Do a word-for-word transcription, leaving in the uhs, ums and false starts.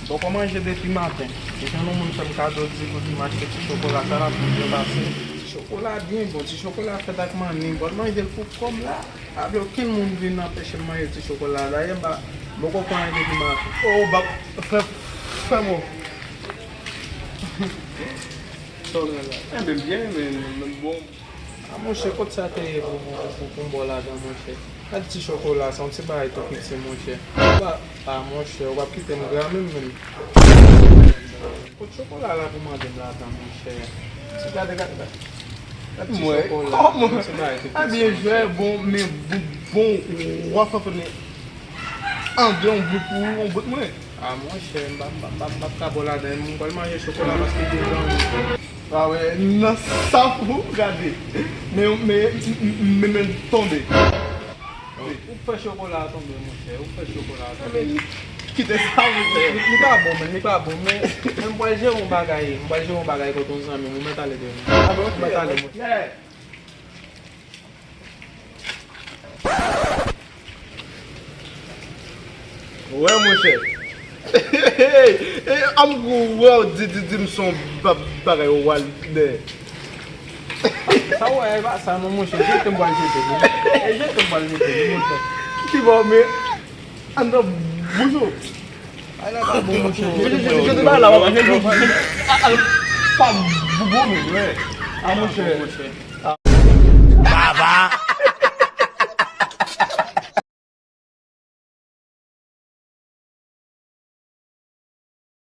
Poko manje depi maten. Depi yon moun fè m kado di pou di m achte ti chokola, sa l ap byen pase. Ti chokola byen bon, ti chokola fèt ak manni. Bon, manje l pou kò m la. Pa vle okenn moun vin anpeche m manje ti chokola. Dayè, m pa, m poko pran anyen depi maten. Oh, ba, frè, frè m. Sa w gen la? Enben, byen, men, men bon. A, monchè, kot sa te ye pou, pou, pou, pou m ba w ladan, monchè? Gad ti chokola, se yon ti bagay tou piti, monchè. Ba, a, monchè, ou p ap kite m gra menm, menm. Kot chokola la pou mande m ladan, monchè? Ti gade, gade, gade. Gad ti chokola, se yon ti bagay tou piti, monchè. Ebyen, jwè bon, men bon, bon, w ap fè konnen anglè yon bout pou ou, yon bout mwen. A, monchè, m p ap, m p ap, m p ap ka ba w ladan, m pral manje chokola paske deja. A wè, nan sa pou gade. Men, men, men, men tonbe. Ou fè chokola a tonbe, monchè. Ou fè chokola a tonbe. Kite sa, monchè. Li, li pa bon, men, li pa bon, men, men m pral jere yon bagay. M pral jere yon bagay kote yon zanmi m. Ou mèt ale demen. A, bon, ok. Ou mèt ale, monchè. Wè, monchè. An m wè w di, di, di m se yon ba-, bagay ou al dèyè. Sa w wè, e pa sa non, monchè. Jete m pral jete li. E jete m pral jete li, monchè. Ki bò, men anndan bouch ou. Ay, la pa bon, monchè. Jete, jete, jete bagay la, papa. Jete, jete, jete. A, a, pa bon, men, wè. A, monchè. Baba.